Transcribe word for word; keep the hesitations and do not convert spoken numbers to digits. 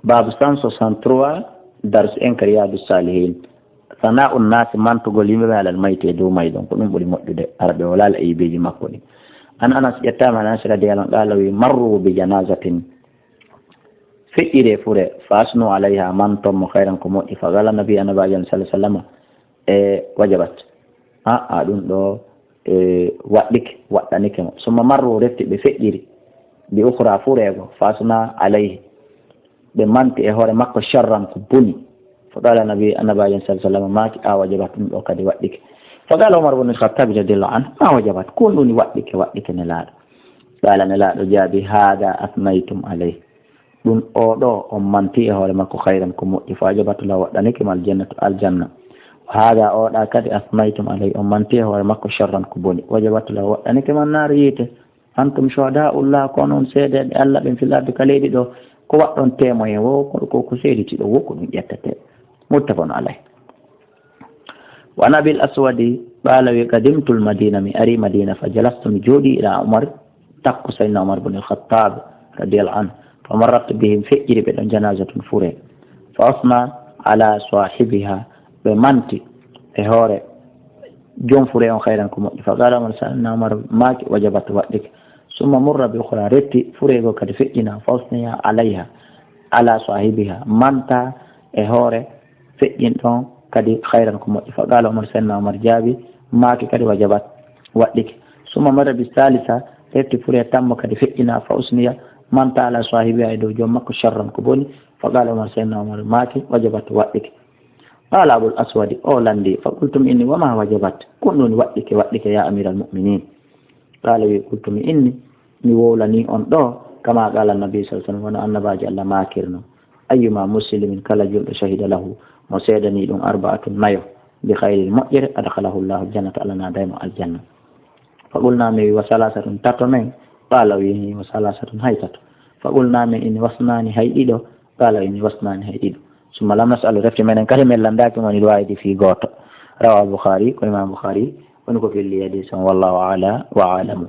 Baabu cent soixante-trois, darsu en ka Riyadu Salihin. Sana'un nasi, mantugol yimɓe ɓe alal mayti e dow mayɗo on, ko ɗum ɓuri moƴƴude. Araɓe o laala e yibeeji makko ɗi. An Anas, ƴettaama Anas radiyallahu anhu, qaala wi, marru bi janazatin. Feƴƴire fure, fa asnu alayha, manton mo khayran ko moƴƴi. Fa qaala nabi, annabi sallallahu alaihi wasallam, e wajabat. A, a, ɗum ɗo, e, waɗɗike, waɗɗanike mo. Summa marru, refti ɓe feƴƴiri. Bi ukhra, fureego, fa asna alayhi. Ɓe manti e hoore makko sharran ko boni. Fa qaala nabi, annabi sallallahu alaihi wasallam maaki, a wajabat, ɗum ɗo kadi waɗɗike. Fa qaala Umar ibn al-Khattab radiyallahu anhu, ma wajabat, ko ɗum waɗɗike, waɗɗike Nelaaɗo. Qaala Nelaaɗo jaabi, hada asnaytum alayhi. Ɗum oo ɗo on manti e hoore makko khayran ko moƴƴi. Fa wajabat lahu, waɗɗanike mo aljannatu, aljanna. Wa hada oo ɗa kadi asnaytum alayhi, on manti e hoore makko sharran ko boni. Wajabat lahu, waɗɗanike mo annaar yiite. Antum shuhadaa'ullah, ko onon seedeeɓe Allah ɓen fil ardi ka leydi ɗo. Ko waɗɗon témoin wo, ko, ko, ko seediti ɗo wo, ko ɗum ƴettete. Muttafaqun alayh. Wa an Abil Aswadi qaala wi, qadimtul Madina, mi ari Madina, fa jalastu, mi jooɗi, ila Umar, takko Sayyidina Umar bin al-Khattab radiyallahu anhu. Fa marrat bihim, feƴƴiri ɓe ɗon janazatun fure. Fa usna ala sahibiha, ɓe manti e hoore joom fure on khayran ko moƴƴi. Fa qaala Umar, Sayyidina Umar maaki, wajabat, waɗɗike. Summa murra bi ukhra, retti fure goo kadi feƴƴina. Fa usniya alayha, ala sahibiha, manta e hoore feƴƴin ɗon kadi khayran ko moƴƴi. Fa qaala Umar, Sayyidina Umar jaabi, maaki kadi wajabat, waɗɗike. Summa marra bi salisa, refti fure tammo kadi feƴƴina, fa usniya, manta ala sahibiha, e dow joom makko, sharran ko boni. Fa qaala Umar, Sayyidina Umar maaki, wajabat, waɗɗike. Qaala Abul Aswadi, o lanndi, fa qultu mi inni, wa ma wajabat? Ko ɗum woni waɗɗike, waɗɗike, ya amiral mu'minin? Qaala wi, qultu mi inni, mi wowlani on ɗo, kama qaala Nabi sallallahu alaihi wasallam, wano Annabaajo Allah maakirno, ayyuma muslimin, kala julɗo, shahida lahu, mo seedani ɗum, arba'atun, nayo, bi khairin, moƴƴere, adkhalahu Allahu aljannata, Allah naada mo aljanna. Fa qulna, mi wi, wa salasatun, tato men? Qaala wi, wa salasatun, hay tato. Fa qulna, min inni, wasnani, hay ɗiɗo? Qaala inni, wasnani, hay ɗiɗo. Summa lam nas'alu, refti menen kadi men lanndaaki mo, anil wahidi, fii gooto. Rawahu al-Bukhari, ko Imam Bukhari woni ko felli hadiis on, wallahu a'la wa a'lamu.